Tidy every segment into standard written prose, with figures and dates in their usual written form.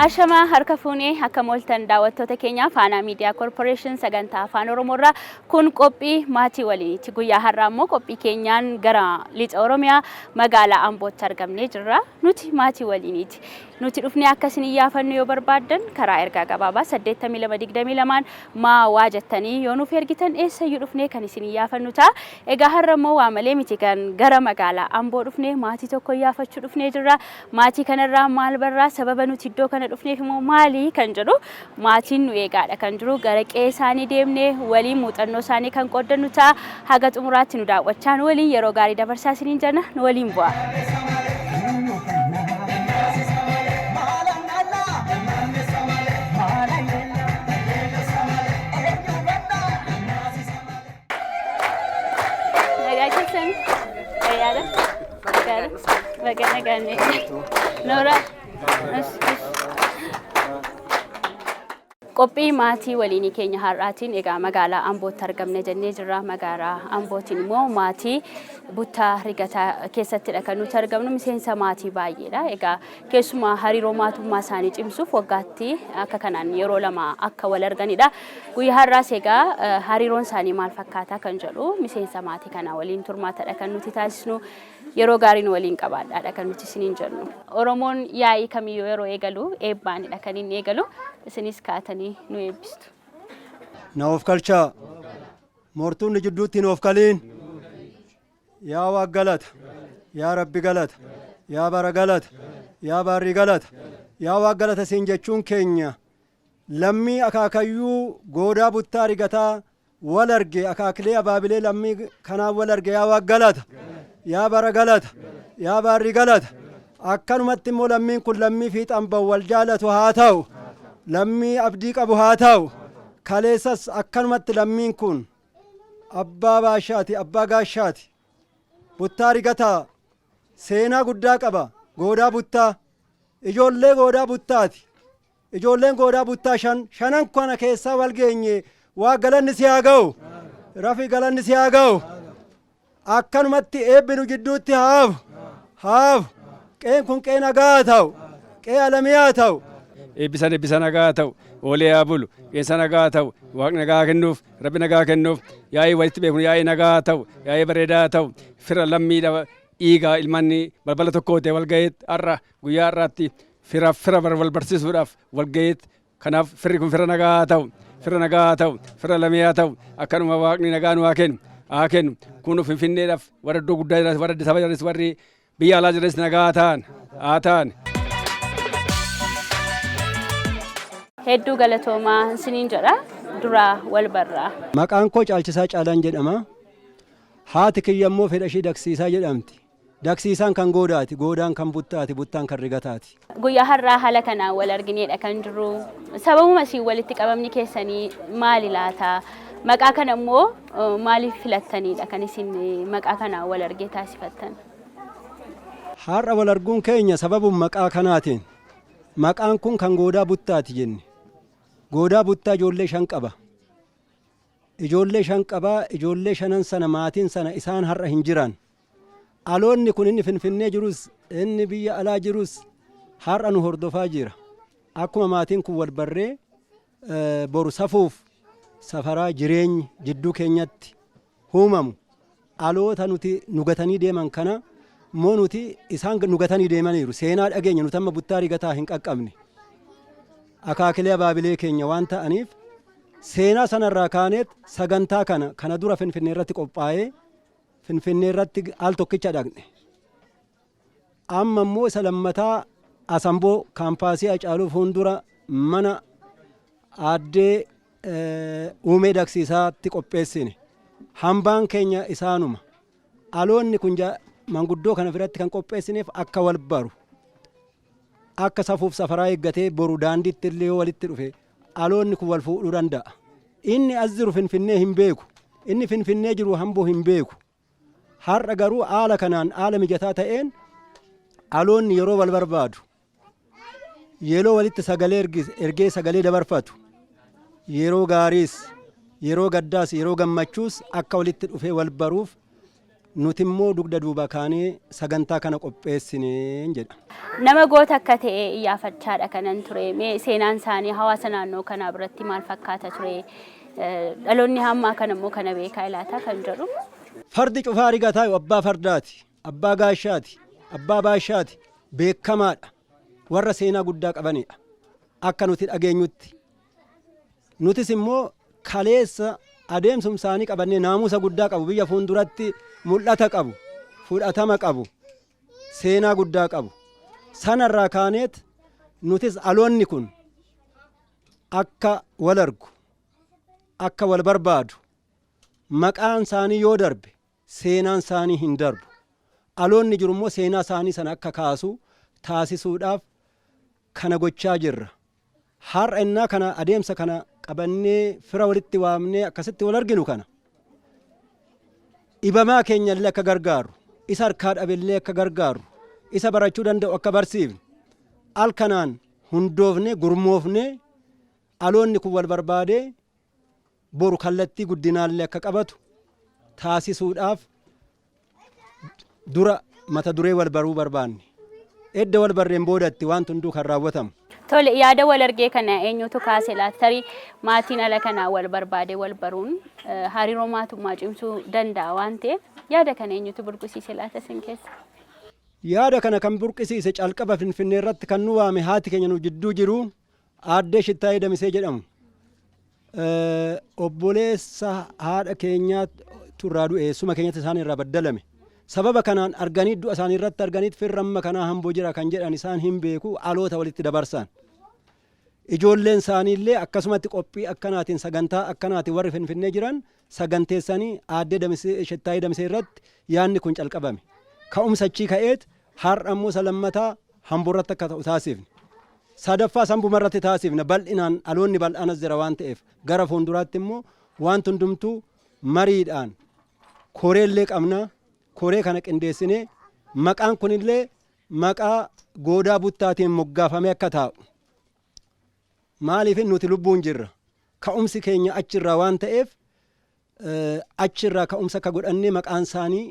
Ashamaa harka fuunee akka mooltan daawwattoota keenya Faanaa Miidiyaa Koorporeeshin sagantaa Afaan Oromoorraa kun qophii maatii waliiniiti. Guyyaa har'aa immoo qophii keenyaan gara lixa Oromiyaa magaalaa Ambootti argamnee jirra. Nuti maatii waliiniiti. Nuti dhufnee akka isin iyyaafannu yoo barbaaddan karaa ergaa gabaabaa 8222 maa waa jettanii yoo nuuf ergitan eessayyuu dhufnee kan isin iyyaafannu ta'a. Egaa har'a immoo waa malee miti kan gara magaalaa Amboo dhufnee maatii tokko iyyaafachuu dhufnee jirra. Maatii kanarraa maal barraa sababa nuti iddoo kana dhufneef immoo maali kan jedhu maatiin nu eegaadha kan jiru gara qe'ee isaanii deemnee waliin muuxannoo isaanii kan qooddannu ta'a. Haga xumuraatti nu daawwachaa nu waliin yeroo gaarii dabarsaa isiniin jenna nu waliin bu'a. Nagaa keessan fayyaadha. Nagaadha. Baga nagaan Noora. Qophii maatii waliinii keenya har'aatiin egaa magaalaa Ambootti argamne jennee jirra. Magaalaa Ambootiin immoo maatii buttaa rigataa keessattidha kan nuti argamnu. Miseensa maatii baay'eedha. Egaa keessumaa hariiroo maatummaa isaanii cimsuuf waggaatti akka kanaan yeroo lama akka wal arganidha. Guyyaa har'aas egaa hariiroon isaanii maal fakkaataa kan jedhu miseensa maatii kanaa waliin turmaatadha kan nuti taasisnu. Yeroo gaarii nu waliin qabaadhaadha kan nuti isiniin jennu. Oromoon yaa'ii kamiyyuu yeroo eegalu eebbaanidha kan inni eegalu. Isinis kaatanii nu eebbistu. Na of kalchaa. Mortuun nu jidduutti hin of kaliin. Yaa Waaq galata. Yaa Rabbi galata. Yaa bara galata. Yaa baarrii galata. Yaa Waaq galata siin jechuun keenya lammii akaakayyuu goodaa buttaa rigataa wal arge akaakilee abaabilee lammii kanaan wal arge yaa Waaq galata. Yaa bara galata. Yaa baarrii galata. Akkanumatti immoo lammiin kun lammii fiixaan bahu wal jaalatu haa ta'u. Lammii abdii qabu haa ta'u. Kaleessas akkanumatti lammiin kun abbaa baashaati abbaa gaashaati. Buttaa rigataa seenaa guddaa qaba goodaa buttaa. Ijoollee goodaa buttaati. Ijoolleen goodaa buttaa shan shanan kana keessaa wal geenye waa galanni si haa ga'u. Rafi galanni si haa ga'u. Akkanumatti eebbi nu gidduutti haafu. Haafu. Qeen kun qee nagaa haa ta'u. Qee alamii haa ta'u. Eebbisan eebbisa nagaa haa ta'u. Oolee haa bulu. Qeensa nagaa haa ta'u. Waaqni nagaa haa kennuuf. Rabbi nagaa haa kennuuf. Yaa'ii walitti beeknu yaa'ii nagaa haa ta'u. Yaa'ii bareedaa haa ta'u. Fira lammiidha dhiigaa ilmanni balbala tokko ta'e wal ga'eet har'a guyyaa har'aatti fira fira wal barsiisuudhaaf wal ga'eet kanaaf firri kun fira nagaa haa ta'u fira nagaa haa ta'u fira lamee haa ta'u akkanuma waaqni nagaa nu haa kennu haa kennu kun finfinneedhaaf warra iddoo guddaa jiranis warra Addis Ababa jiranis warri biyya alaa jiranis nagaa haa ta'an haa ta'an. Hedduu galatoomaa isiniin jedha duraa wal barraa. Maqaan koo Caalchisaa Caalaan jedhama. Haati kiyya immoo Fedhashii Daksiisaa jedhamti. Daksiisaan kan goodaati, goodaan kan buttaati, buttaan kan rigataati. Guyyaa har'aa haala kanaan wal argineedha kan jirru. Sababuma isin walitti qabamni keessanii maali laata? Maqaa kana immoo maaliif filattaniidha kan isin maqaa kanaan wal argee taasifattan? Har'a wal arguun keenya sababuma maqaa kanaatiin. Maqaan kun kan goodaa buttaati jenne. Goodaa buttaa ijoollee shan qaba. Ijoollee shan qaba, ijoollee shanan sana maatiin sana isaan har'a hin jiran. Aloonni kun inni Finfinnee jirus, inni biyya alaa jirus har'a nu hordofaa jira. Akkuma maatiin kun wal barree boru safuuf safaraa jireenyi jidduu keenyatti huumamu aloota nuti nu gatanii deeman kana immoo nuti isaan nu gatanii deemaniiru. Seenaa dhageenya nuti amma buttaa rigataa hin qaqqabne. Akaakilee abaabilee keenya waan ta'aniif seenaa sanarraa kaaneet sagantaa kana kana dura Finfinnee irratti qophaa'ee Finfinnee irratti al tokkicha dhaqne. Amma immoo isa lammataa Asamboo kaampaasii Hacaaluu fuuldura mana aaddee Uumee Daksiisaatti qopheessine. Hambaan keenya isaanuma. Aloonni kun manguddoo kana biratti kan qopheessineef akka wal baru. Akka safuuf safaraa eeggatee boru daandiitti illee yoo walitti dhufe aloonni kun wal fuudhuu danda'a. Inni as jiru Finfinnee hin beeku. Inni Finfinnee jiru Amboo hin beeku. Har'a garuu haala kanaan haala mijataa ta'een aloonni yeroo wal barbaadu yeroo walitti sagalee ergee sagalee dabarfatu yeroo gaariis yeroo gaddaas yeroo gammachuus akka walitti dhufee wal baruuf Nuti immoo dugda duuba kaanee sagantaa kana qopheessineen jedha. Nama goota akka ta'e iyyaafachaadha kanan ture. Mee seenaan isaanii hawaasa naannoo kanaa biratti maal fakkaata ture? Dhaloonni hammaa kana immoo kana beekaa ilaata kan jedhu. Fardi cufaa rigataa abbaa fardaati, abbaa gaashaati, abbaa baashaati, beekamaadha. Warra seenaa guddaa qabanidha. Akka nuti dhageenyutti. Nutis immoo kaleessa adeemsum isaanii qabannee naamusa guddaa qabu, biyya fuulduratti mul'ata qabu, fudhatama qabu, seenaa guddaa qabu. Sanarraa kaaneet nutis aloonni kun akka wal argu, akka wal barbaadu, maqaan isaanii yoo darbe seenaan isaanii hin darbu. Aloonni jiru immoo seenaa isaanii sana akka kaasu taasisuudhaaf kana gochaa jirra. Har'a innaa kana adeemsa kana qabannee fira walitti waamnee akkasitti wal arginu kana dhibamaa keenya illee akka gargaaru, isa harkaa dhabe illee akka gargaaru, isa barachuu danda'u akka barsiifnu, al kanaan hundoofnee gurmoofnee aloonni kun wal barbaadee boru kallattii guddinaallee akka qabatu taasisuudhaaf dura mata duree wal baruu barbaanne. Edda wal barreen boodatti waan hunduu kan raawwatamu. Tole, yaada wal argee kana eenyutu kaase laata? Tarii maatiin ala kanaa wal barbaade wal baruun hariiroo maatummaa cimsuu danda'a waan ta'eef, yaada kana eenyutu burqisiise laata isin keessa? Yaada kana kan burqisiise calqaba Finfinnee irratti kan nu waame haati keenya nu jidduu jiru Aaddee Shittaayee Damisee jedhamu. Obboleessa haadha keenyaatu irraa du'e, eessuma keenyatti isaan irraa baddalame. Sababa kanaan arganii du'a isaanii irratti arganiit firra amma kanaa hamboo jira kan jedhan isaan hin beeku aloota walitti dabarsan. Ijoolleen isaanii illee akkasumatti qophii akkanaatiin, sagantaa akkanaatiin warri Finfinnee jiran saganteessanii Aaddee Damisee Shittaayee Damisee irratti yaadni kun calqabame. Ka'umsa achii ka'eet har'a immoo isa lammataa Hamboorratti akka ta'u taasifne. Sadaffaa Sambuma irratti taasifna, bal'inaan dhaloonni bal'aan as jira waan ta'eef. Gara fuulduraatti immoo wanti hundumtuu mariidhaan koreellee qabna, koree kana qindeessinee maqaan kunillee maqaa goodaa buttaatiin moggaafamee akka taa'u. Maaliif nuti lubbuun jirra, ka'umsi keenya achirraa waan ta'eef, achirraa ka'umsa akka godhannee maqaan isaanii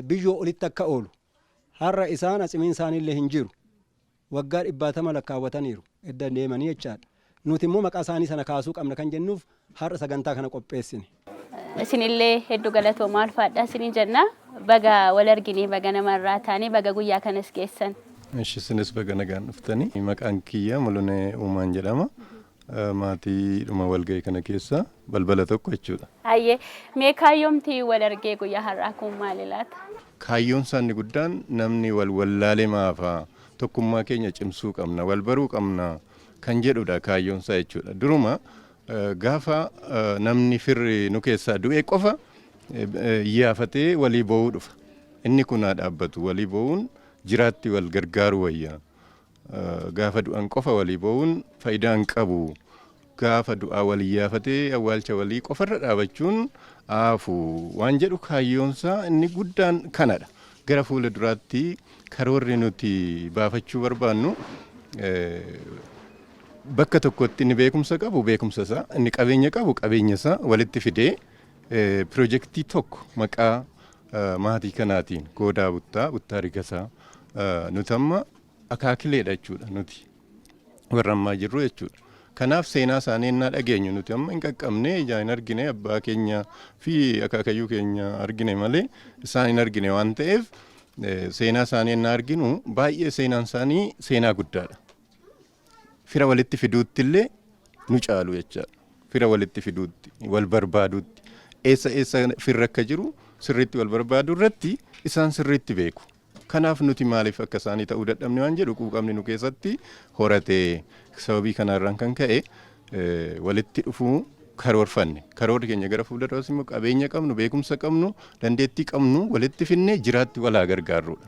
biyyoo olitti akka oolu. Har'a isaan atsimiin isaaniillee hin jiru. Waggaa dhibbaatama lakkaawwataniiru edda deemanii jechaadha. Nuti immoo maqaa isaanii sana kaasuu qabna kan jennuuf har'a sagantaa kana qopheessine. Isinillee hedduu galatoomaa, ulfaadhaa isinii jenna. Baga wal arginee, baga namarraa taanee, baga guyyaa kanas geessan. Ishi, isinis baga nagaan dhuftanii. Maqaan kiyya Mulunee Uumaan jedhama. Maatiidhuma walga'ii kana keessa balbala tokko jechuudha. Hayyee, mee kaayyoomti wal argee guyyaa har'aa kun maali laata? Kaayyoon isaa inni guddaan namni wal wallaalee maafaa, tokkummaa keenya cimsuu qabna, wal baruu qabna kan jedhudha kaayyoon isaa jechuudha. Duruma gaafa namni firri nu keessaa du'e qofa iyyaafatee walii boo'uu dhufa. Inni kun haa dhaabbatu, walii boo'uun jiraatti wal gargaaruu wayya. Gaafa du'an qofa walii boo'uun faayidaa hin qabu. Gaafa du'aa wal iyyaafatee awwaalcha walii qofarra dhaabachuun aafu waan jedhu kaayyoonsaa inni guddaan kanadha. Gara fuula duraatti karoorri nuti baafachuu barbaannu, bakka tokkotti inni beekumsa qabu beekumsa isaa, inni qabeenya qabu qabeenya isaa walitti fidee pirojektii tokko maqaa maatii kanaatiin, goodaa buttaa, buttaa rigasaa, nuti amma akaakileedha jechuudha, nuti warra ammaa jirru jechuudha. Kanaaf seenaa isaanii ennaa dhageenyu, nuti amma hin qaqqabne, ijaan hin argine, abbaa keenya fi akaakayyuu keenya argine malee isaan hin argine waan ta'eef, seenaa isaanii ennaa arginu baay'ee seenaan isaanii seenaa guddaadha. Fira walitti fiduutti illee nu caalu jechaadha. Fira walitti fiduutti, wal barbaaduutti, eessa eessa firri akka jiru sirriitti wal barbaaduu irratti isaan sirriitti beeku. Kanaaf nuti maaliif akka isaanii ta'uu dadhabne waan jedhu quuqamni nu keessatti horate. Sababii kanarraan kan ka'e walitti dhufuu karoorfanne. Karoorri keenya gara fuulduraas immoo qabeenya qabnu, beekumsa qabnu, dandeettii qabnu walitti finnee jiraatti wal haa gargaarrudha.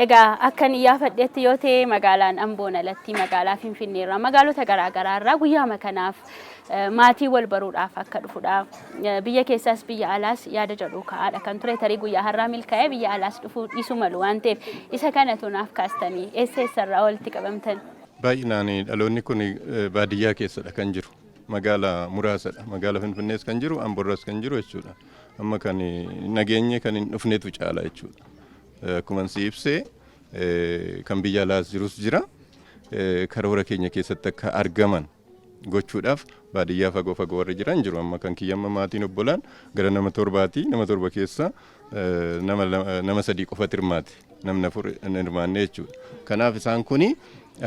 Egaa akkan iyyaafadhetti yoo ta'e, magaalaan Amboon alatti magaalaa Finfinneerraa, magaalota garaa garaarraa guyyaama kanaaf maatii wal baruudhaaf akka dhufudha. Biyya keessaas biyya alaas yaada jedhu ka'aadha kan ture. Tarii guyyaa har'aa milkaa'ee biyya alaas dhufuu dhiisuu malu waan ta'eef, isa kanatu naaf kaastanii, eessa eessarraa walitti qabamtan? Baay'inaan dhaloonni kun baadiyyaa keessadha kan jiru. Magaala muraasadha. Magaala Finfinnees kan jiru, Amboorras kan jiru jechuudha. Amma kan nageenye kan hin dhufnetu caala jechuudha. Akkuma si ibsee, kan biyya alaas jirus jira. Karoora keenya keessatti akka argaman gochuudhaaf baadiyyaa fagoo fagoo warri jiran jiru. Amma kan kiyyamma maatiin obbolaan gara nama 7ti. Nama 7 keessa nama 3 qofatu hirmaate. Namni 4 hin hirmaanne jechuudha. Kanaaf isaan kuni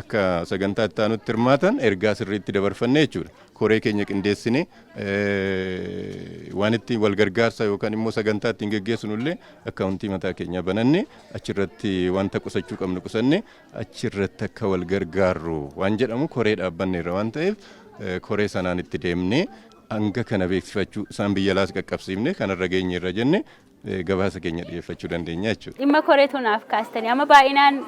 akka sagantaa itti aanutti hirmaatan ergaa sirriitti dabarfanne jechuudha. Koree keenya qindeessine, waan itti wal gargaarsa yookaan immoo sagantaa ittiin geggeessinu illee akkaawuntii mataa keenyaa bananne, achirratti wanta qusachuu qabnu qusanne, achirratti akka wal gargaarru waan jedhamu koree dhaabbanneerra waan ta'eef, koree sanaan itti deemnee hanga kana beeksifachuu, isaan biyya alaas qaqqabsiifne, kanarra geenyeerra jenne gabaasa keenya dhiyeeffachuu dandeenya jechuudha. Dhimma koreetu naaf kaastanii, amma baay'inaan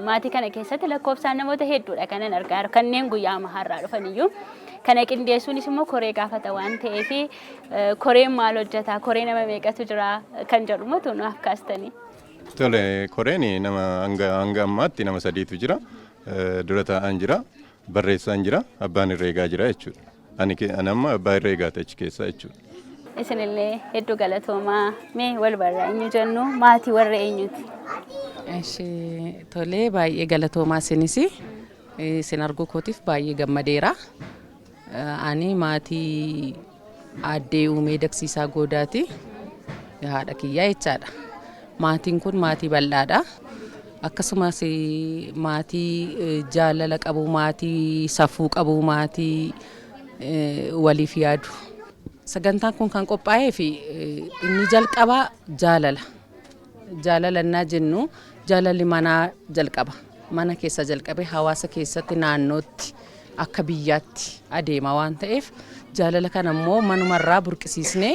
maatii kana keessatti lakkoofsaan namoota hedduudha kanan argaa jiru, kanneen guyyaa har'aa dhufan iyyuu. Kana qindeessuunis immoo koree gaafata waan ta'eef, koreen maal hojjeta, koree nama meeqatu jira kan jedhu immoo naaf kaastanii. Tole, koreen nama hanga ammaatti nama sadiitu jira. Dura taa'aan jira, barreessaan jira, abbaan herreegaa jira jechuudha. Ani amma abbaa herreegaati achi keessaa jechuudha. Isinillee hedduu galatoomaa. Mee wal barraa, eenyu jennu, maatii warra eenyuti? Eshi, tolee, baay'ee galatoomaa isinis. Isin arguu kootiif baay'ee gammadeera. Ani maatii aaddee Uumee Daqsiisaa Goodaati. Haadha kiyyaa jechaadha. Maatiin kun maatii bal'aadha. Akkasumas maatii jaalala qabu, maatii safuu qabu, maatii waliif yaadu. Sagantaan kun kan qophaa'ee fi inni jalqabaa jaalala. Jaalala innaa jennu, jaalalli manaa jalqaba. Mana keessa jalqabee hawaasa keessatti, naannootti, akka biyyaatti adeema waan ta'eef, jaalala kana immoo manumarraa burqisiisnee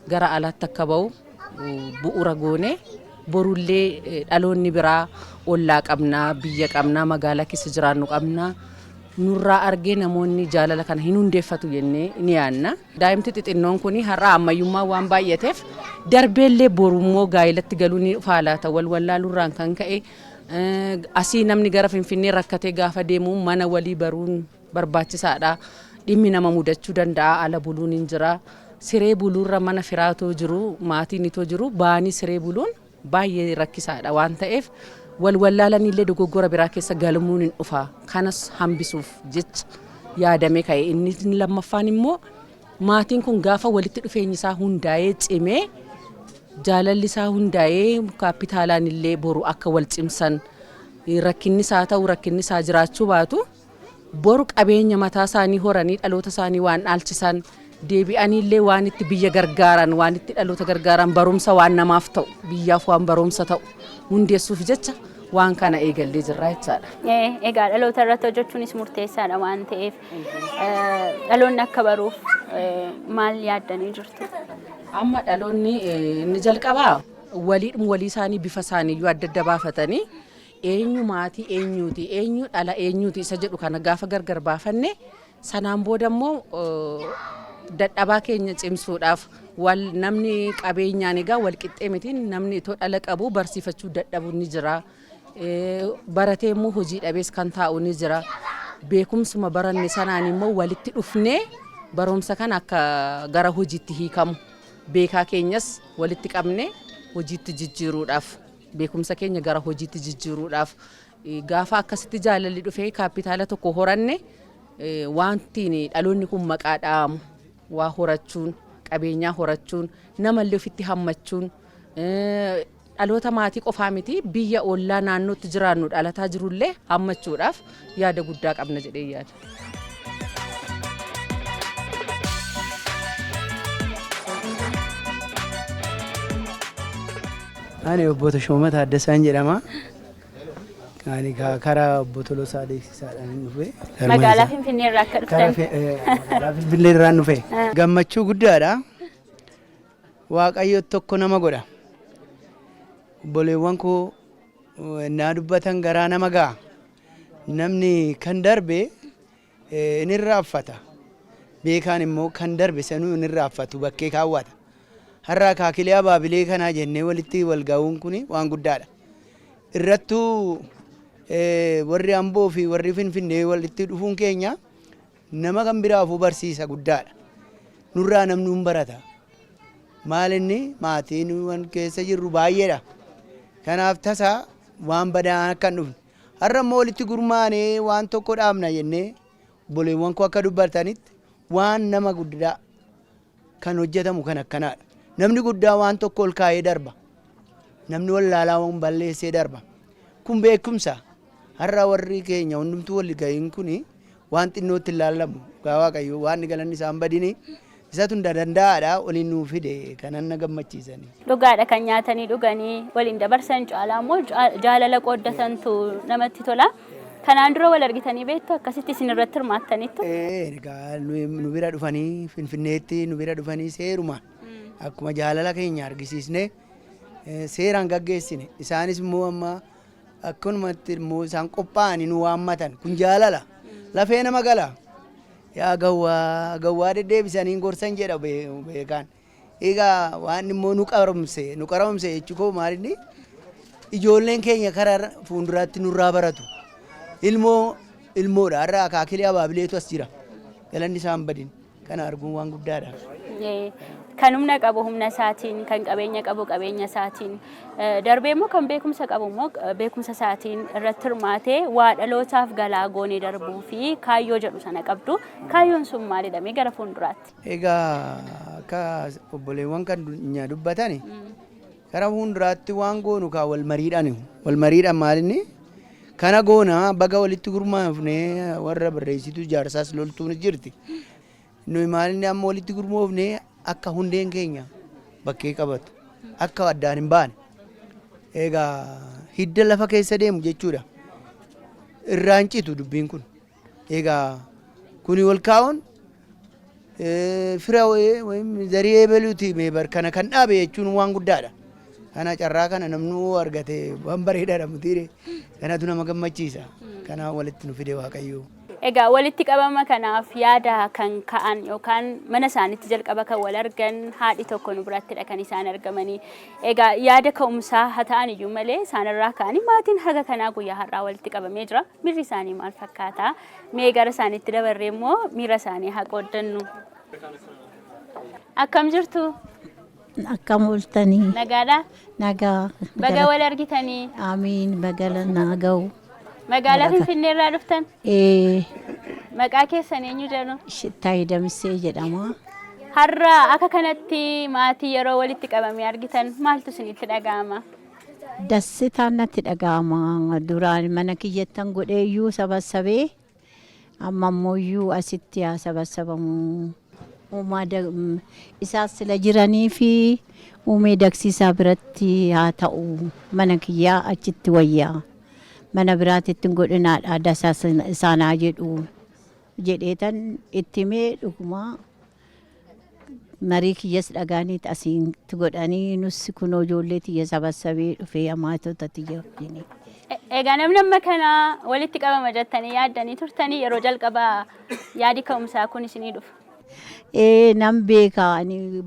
gara alaatti akka ba'u bu'uura goone, borullee dhaloonni biraa, ollaa qabnaa, biyya qabnaa, magaalaa keessa jiraannu qabnaa, nurraa argee namoonni jaalala kana hin hundeeffatu jennee ni yaadna. Daa'imti xixinnoon kun har'a ammayyummaa waan baay'ateef, darbeellee borummoo gaa'elatti galuu ni dhufaa laata, wal wallaaluurraan kan ka'e, asii namni gara Finfinnee rakkatee gaafa deemu mana walii baruun barbaachisaadha. Dhimmi nama mudachuu danda'a, ala buluun hin jira. Siree buluurra mana firaatoo jiru, maatiin itoo jiru ba'anii siree buluun baay'ee rakkisaadha waan ta'eef, wal wallaalanii dogoggora biraa keessa galmuun hin dhufa. Kanas hambisuuf jecha yaadamee ka'e. Inni lammaffaan immoo maatiin kun gaafa walitti dhufeenyi isaa hundaa'ee cimee, jaalalli isaa hundaa'ee, kaapitaalaan illee boru akka wal cimsan, rakkinni isaa ta'u, rakkinni isaa jiraachuu baatu, boru qabeenya mataa isaanii horanii dhaloota isaanii waan dhaalchisan, deebi'anii illee waan itti biyya gargaaran, waan itti dhaloota gargaaran, barumsa waan namaaf ta'u, biyyaaf waan barumsa ta'u hundeessuuf jecha waan kana eegallee jirra jechaadha. Egaa dhaloota irratti hojjechuunis murteessaadha waan ta'eef, dhaloonni akka baruuf maal yaaddanii jirtu? Amma dhaloonni inni jalqabaa waliidhuma walii isaanii bifa isaaniiyyuu adda adda baafatanii, eenyu maatii eenyuuti, eenyu dhala eenyuuti isa jedhu kana gaafa gargar baafanne, sanaan booda immoo dadhabaa keenya cimsuudhaaf, wal namni qabeenyaan egaa wal qixxee miti. Namni itoo dhala qabu barsiifachuu dadhabu ni jira. Baratee immoo hojii dhabees kan taa'u ni jira. Beekumsuma baranne sanaan immoo walitti dhufnee barumsa kana akka gara hojiitti hiikamu, beekaa keenyas walitti qabne hojiitti jijjiiruudhaaf, beekumsa keenya gara hojiitti jijjiiruudhaaf, gaafa akkasitti jaalalli dhufee kaapitaala tokko horanne, wanti dhaloonni kun maqaa dha'amu waa horachuun, qabeenyaa horachuun, namallee ofitti hammachuun, dhaloota maatii qofaa miti, biyya ollaa naannootti jiraannu dhalataa jirullee hammachuudhaaf yaada guddaa qabna jedhee yaada. Ani obbo Tashooma Taaddasaan jedhama. Ani karaa obbo Tolosaa Deeksisaadhaan hin dhufe. Magaalaa Finfinnee irraa akka Karaa dhuftan. Magaalaa Finfinnee irraan dhufe. Gammachuu guddaadha. Waaqayyo tokko nama godha. Obboleewwan koo naa dubbatan garaa nama ga'a. Namni kan darbe in irraanfata. Beekaan immoo kan darbe sanuu in irraanfatu, bakkee kaawwata. Har'a akaakilee abaabilee kanaa jennee walitti wal ga'uun kun waan guddaadha. Irrattuu warri Amboo fi warri Finfinnee walitti dhufuun keenya nama kan biraafuu barsiisa guddaadha. Nurraa namni hin barata. Maal inni maatiin waan keessa jirru baay'eedha. Kanaaf tasaa waan badaan akka hin dhufne. Har'a immoo walitti gurmaanee waan tokko dhaabna jennee obboleewwan koo akka dubbatanitti waan nama guddaa kan hojjetamu kan akkanaadha. Namni guddaa waan tokko ol kaa'ee darba. Namni wallaalaa waan balleessee darba. Kun beekumsa. Har'a warri keenya hundumtuu wal ga'iin kuni waan xinnootti hin laallamu. Dhugaa Waaqayyo waan galanni isaan badini isatu hunda danda'aadha waliin nuu fide kanan na gammachiisani. Dhugaadha, kan nyaatanii dhuganii waliin dabarsan caalaa immoo jaalala qooddatantu namatti tola. Kanaan dura wal argitanii beektu? Akkasitti isin irratti hirmaattaniittu? Egaa nu bira dhufanii, Finfinneetti nu bira dhufanii, seeruma akkuma jaalala keenya argisiisne seeraan gaggeessine. Isaanis immoo amma akkanumatti immoo isaan qophaa'anii nu waammatan. Kun jaalala lafee nama gala. Yaa gawwaa gawwaa deddeebisanii gorsan jedha beekaan. Egaa waan immoo nu qaromse, nu qaromse jechuu koo maalinni ijoolleen keenya karaa fuulduraatti nurraa baratu. Ilmoo ilmoodha. Har'a akaakilee abaabileetu as jira. Galanni isaan badin. Kana arguun waan guddaadha. Kan humna qabu humna isaatiin, kan qabeenya qabu qabeenya isaatiin, darbee immoo kan beekumsa qabu immoo beekumsa isaatiin irratti hirmaatee waa dhalootaaf galaa goonee darbuu fi kaayyoo jedhu sana qabdu. Kaayyoon sun maalidha mee gara fuulduraatti? Egaa akka obboleewwan kan dubbatani, karaa fuulduraatti waan goonu kaa wal mariidhaan, wal mariidhaan maalinni kana goona, baga walitti gurmaafne. Warra barreessituu jaarsaas loltuun jirti. Nuyi maalinni amma walitti gurmoofne akka hundeen keenya bakkee qabatu, akka addaan hin baane. Egaa hidda lafa keessa deemu jechuudha. Irraan citu dubbiin kun. Egaa kuni wal kaa'uun fira zarii eebaluuti mee bar kana kan dhaabe jechuun waan guddaadha. Kana carraa kana namni argate waan bareedaadha mutiire. Kanatu nama gammachiisa. Kana walitti nu fide Waaqayyo. Egaa walitti qabama kanaaf yaada kan ka'an yookaan mana isaaniitti jalqaba kan wal argan haadhi tokko nu birattidha kan isaan argamanii. Egaa yaada ka'umsaa haa ta'an iyyuu malee isaanirraa ka'anii maatiin haga kanaa guyyaa har'aa walitti qabamee jira. Miirri isaanii maal fakkaata? Mee gara isaaniitti dabarree immoo miira isaanii haa qooddannu. Akkam jirtu? Akkam ooltanii? Nagaadhaa? Nagaa. Baga wal argitanii. Amiin, bagala naa ga'u. Magaalaa Finfinnee irraa dhuftan? Ee. Maqaa keessan eenyu jedhu? Shittaayee Damissee jedhama. Har'a akka kanatti maatii yeroo walitti qabamee argitan maaltu isinitti dhaga'ama? Dassitaan natti dhaga'ama. Duraan mana kiyyattan godhee iyyuu sabassabee, amma ammoo iyyuu asitti haa sabassabamu. Uumaa isaas sila jiranii fi uumee dagsiisaa biratti haa ta'u, mana kiyyaa achitti wayyaa. Mana biraatitti hin godhinaadha dasaa isaanaa jedhu jedheetan itti himee, dhuguma marii kiyyas dhagaaniit asitti godhanii, nus kunoo ijoollee tiyya sabassabee dhufee amaatota tiyya wajjini. Egaa namni amma kana walitti qabama jettanii yaaddanii turtanii yeroo jalqabaa yaadi ka'umsaa kun isinii dhufa? Ee, nan beeka. Ani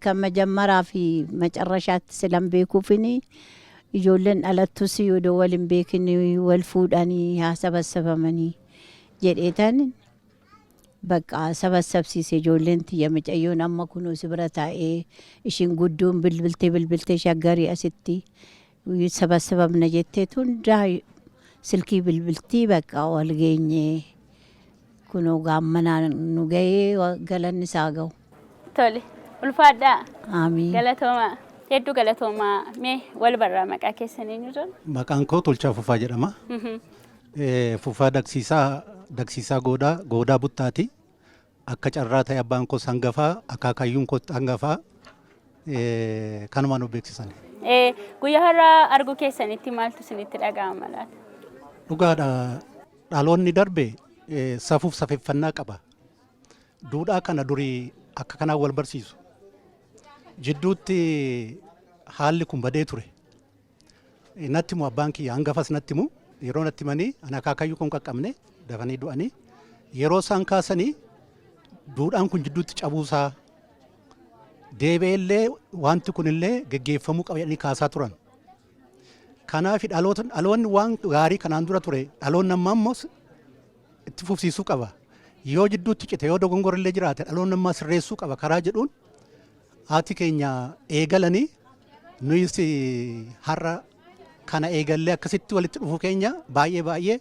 kan majammaraa fi macarrashaatti silan beekuufini ijoolleen dhalattus odoo wal hin beekin wal fuudhanii haa sabassabamanii jedheetan bakka sabassabsiise. Ijoolleen tiyya, mucayyoon amma kunoo si bira taa'ee, ishiin guddoon bilbiltee bilbiltee shaggarii asitti sabassabamna jetteetu hundaa silkii bilbiltii, bakka wal geenye, kunoo gaammanaan nu ga'ee, galanni isaa ga'u. Tole, ulfaadhaa. Amiin. Galatoomaa. Hedduu galatoomaa. Mee wal barraa, maqaa keessan eenyu jedhu? Maqaan koo Tolchaa Fufaa jedhama. Fufaa Dagsiisaa, Dagsiisaa Goodaa, Goodaa Buttaati. Akka carraa ta'e abbaan koos hangafaa, akaakayyuun koos hangafaa, kanumaan of beeksisan. Guyyaa har'aa arguu keessanitti maaltu isinitti dhaga'ama laata? Dhugaadha, dhaloonni darbe safuuf safeeffannaa qaba. Duudhaa kana durii akka kanaan wal barsiisu. Jidduutti haalli kun badee ture. Natti himu, abbaan kiyya hangafas natti himu. Yeroo natti himanii ani akaakayyuu kun qaqqabne, dafanii du'anii. Yeroo isaan kaasanii duudhaan kun jidduutti cabuusaa, deebi'ee illee wanti kun illee geggeeffamuu qaba jedhanii kaasaa turan. Kanaaf dhaloonni waan gaarii kanaan dura ture dhaloonni ammaa immoo itti fufsiisuu qaba. Yoo jidduutti cite, yoo dogongorri illee jiraate, dhaloonni ammaa sirreessuu qaba karaa jedhuun Haati keenya eegalanii nuyis har'a kana eegallee akkasitti walitti dhufuu keenya baay'ee baay'ee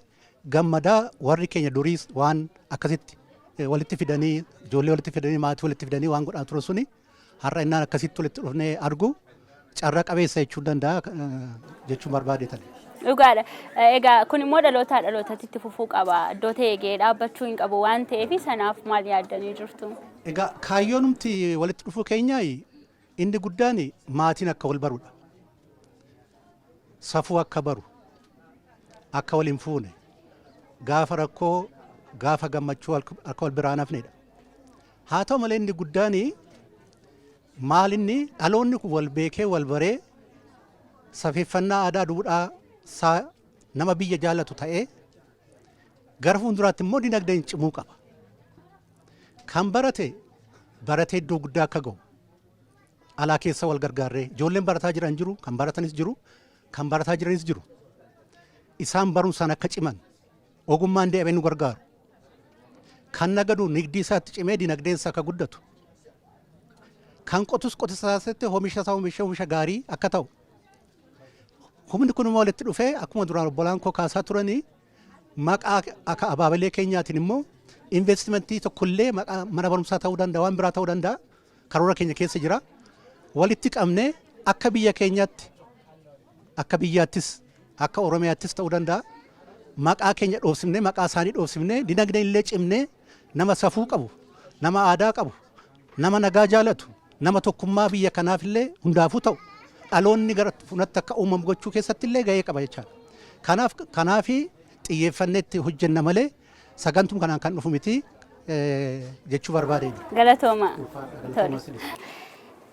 gammadaa. Warri keenya duriis waan akkasitti walitti fidanii, ijoollee walitti fidanii, maatii walitti fidanii waan godhaa ture suni har'a innaan akkasitti walitti dhufnee argu carra qabeessa jechuu danda'a jechuun barbaadeetan. Dhugaadha. Egaa kun immoo dhalootaa dhalootatti itti fufuu qaba. Iddoo ta'e gahee dhaabbachuu hin qabu waan ta'eef, sanaaf maal yaaddanii jirtu? Egaa kaayyoonumti walitti dhufuu keenyaa inni guddaan maatiin akka wal barudha. Safuu akka baru, akka wal hin fuune, gaafa rakkoo gaafa gammachuu akka wal biraan hafnedha. Haa ta'u malee, inni guddaan maal, inni dhaloonni kun wal beekee wal baree safeeffannaa aadaa duudhaa isaa nama biyya jaallatu ta'ee gara fuulduraatti immoo dinagdeen cimuu qaba. Kan barate baratee iddoo guddaa akka ga'u alaa keessa wal gargaarree, ijoolleen barataa jiran jiru, kan baratanis jiru, kan barataa jiranis jiru. Isaan barumsaan akka ciman, ogummaan deemee nu gargaaru. Kan nagadu nigdii isaatti cimee dinagdeen isaa akka guddatu. Kan qotus qotisa isaatti oomisha isaa oomisha oomisha gaarii akka ta'u. Humni kun immoo walitti dhufee akkuma duraan obbolaan koo kaasaa turanii, maqaa akka abaabilee keenyaatiin immoo investimentii tokkollee, maqaa mana barumsaa ta'uu danda'a, waan biraa ta'uu danda'a, karoora keenya keessa jira. Walitti qabnee akka biyya keenyaatti, akka biyyaattis, akka Oromiyaattis ta'uu danda'a. Maqaa keenya dhoofsifnee, maqaa isaanii dhoofsifnee, dinagdeen illee cimnee, nama safuu qabu, nama aadaa qabu, nama nagaa jaalatu, nama tokkummaa biyya kanaaf illee hundaafuu ta'u dhaloonni gara fuulatti akka uumamu gochuu keessatti illee gahee qaba jechaadha. Kanaaf kanaafi xiyyeeffannee itti hojjenna malee sagantum kanaan kan dhufu miti jechuu barbaadeen. Galatooma.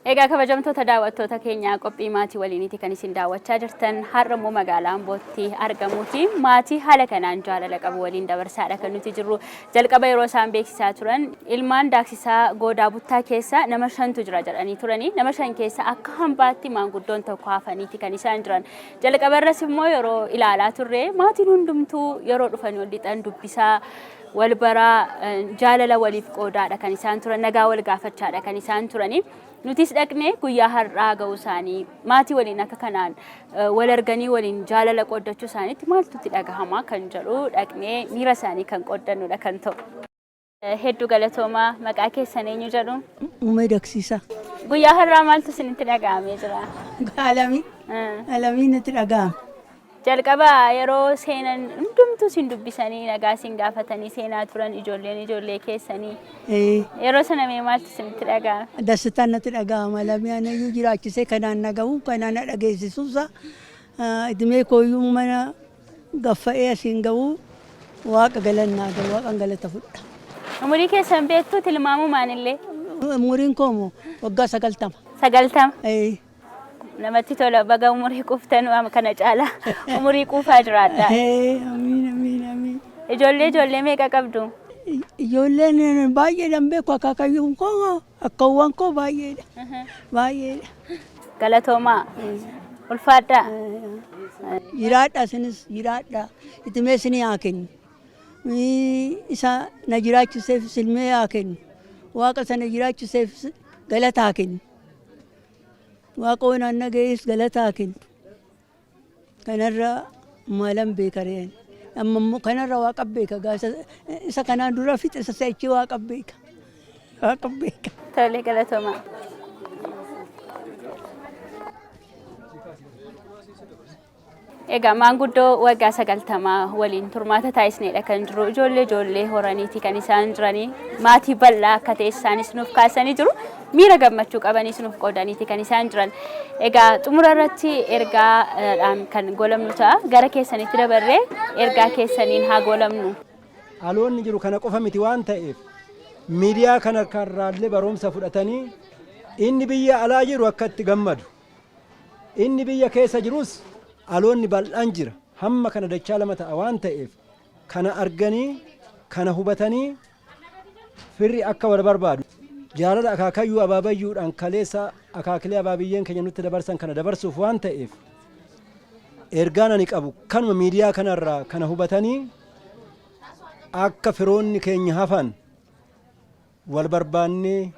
Egaa kabajamtoota daawwattoota keenyaa, qophii maatii waliiniiti kan isin daawwachaa jirtan. Har'a immoo magaalaa Ambootti argamuuti maatii haala kanaan jaalala qabu waliin dabarsaadha kan nuti jirru. Jalqaba yeroo isaan beeksisaa turan ilmaan Daaksisaa Goodaa Buttaa keessa nama shantu jira jedhanii turanii, nama shan keessa akka hambaatti maanguddoon tokko hafaniiti kan isaan jiran. Jalqaba irras immoo yeroo ilaalaa turre maatiin hundumtuu yeroo dhufanii ol lixan dubbisaa, wal baraa, jaalala waliif qoodaadha kan isaan turan, nagaa wal gaafachaadha kan isaan turanii. Nutis dhaqnee guyyaa har'aa ga'uu isaanii, maatii waliin akka kanaan wal arganii waliin jaalala qooddachuu isaaniitti maaltu itti dhagahama kan jedhu dhaqnee miira isaanii kan qooddannudha kan ta'u. Hedduu galatoomaa. Maqaa keessan eenyu jedhu? Uumee Dagsiisaa. Guyyaa har'aa maaltu isinitti dhaga'amee jira? Alamii. Alamii natti dhaga'ame. Jalqaba yeroo seenan hundumtuu isin dubbisanii, nagaa isin gaafatanii seenaa turan, ijoolleen ijoollee keessanii. Yeroo sana mee maaltu isinitti dhaga'ame? Dassitaan natti dhaga'ama. Alamii anayyuu jiraachisee kanaan na ga'u, kanaan na dhageessisuusa, idimee kooyyuu mana gaffa'ee asiin ga'u, Waaqa galannaa ga'u, Waaqan galata fudha. Umurii keessan beektuu tilmaamumaan illee? Umuriin koo moo waggaa 90. 90. Namatti tola, baga umurii quuftan, kana caala umurii quufaa jiraadha. Amiin, amiin, amiin. Ijoollee ijoollee meeqa qabdu? Ijoolleen baay'eedhaan beeku, akaakayyuun koo akkaawwan koo baay'eedha. Baay'eedha. Galatoomaa. Ulfaadhaa. Jiraadha, isinis jiraadha. Itimee isinii haa kennu. Isa na jiraachiseef silmee haa kennu. Waaqa sana jiraachiseef galata haa kennu. Waaqa onaan na ga'ees galata haa kennu. Kanarra maalan beeka reen. Amma immoo kanarra Waaqa beeka. Isa kanaan dura fixe, isa si'achi Waaqa beeka. Waaqa beeka. Tole, galatoomaa. Egaa maanguddoo waggaa 90 waliin turmaata taasisneedha kan jiru. Ijoollee ijoollee horaniiti kan isaan jiranii. Maatii bal'aa akka ta'e isaanis nuuf kaasanii jiru. Miira gammachuu qabaniis nuuf qoodaniiti kan isaan jiran. Egaa xumura irratti ergaadhaan kan goolabnu ta'a. Gara keessanitti dabarree ergaa keessaniin haa goolabnu. Dhaloonni jiru kana qofa miti waan ta'eef, miidiyaa kana irraallee barumsa fudhatanii inni biyya alaa jiru akka itti gammadu, inni biyya keessa jirus dhaloonni bal'aan jira, hamma kana dachaa lama ta'a waan ta'eef, kana arganii kana hubatanii firri akka wal barbaadu, jaalala akaakayyuu abaabayyuudhaan kaleessa akaakilee abaabiyyeen keenya nutti dabarsan kana dabarsuuf waan ta'eef, ergaan ani qabu kanuma. Miidiyaa kanarraa kana hubatanii akka firoonni keenya hafan wal barbaannee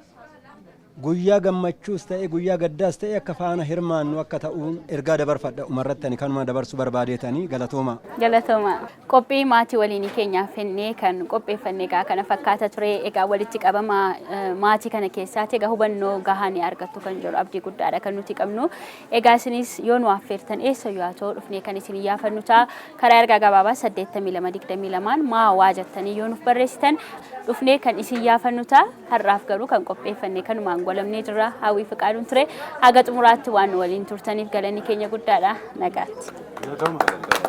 Guyyaa gammachuus ta'e, guyyaa gaddaas ta'e, akka faana hirmaannu akka ta'uun ergaa dabarfadha. Umarratti ani kanuma dabarsuu barbaadeetanii, galatooma. Galatooma. Qophii maatii waliinii keenyaaf fennee kan qopheeffanne egaa kana fakkaata ture. Egaa walitti qabama maatii kana keessaati egaa hubannoo gahaa ni argattu kan jedhu abdii guddaadha kan nuti qabnu. Egaa isinis yoo nu affeertan, eessa yoo haa ta'u, dhufnee kan isin iyyaafannu ta'a. Karaa ergaa gabaabaa 8222 maa waa jettanii yoo nuuf barreessitan, dhufnee kan isin yaafannu ta'a. Har'aaf garuu kan qopheeffanne kanumaan golamnee jirra. Hawwii Fiqaaduun ture. Haga xumuraatti waan nu waliin turtaniif galanni keenya guddaadha. Nagaatti.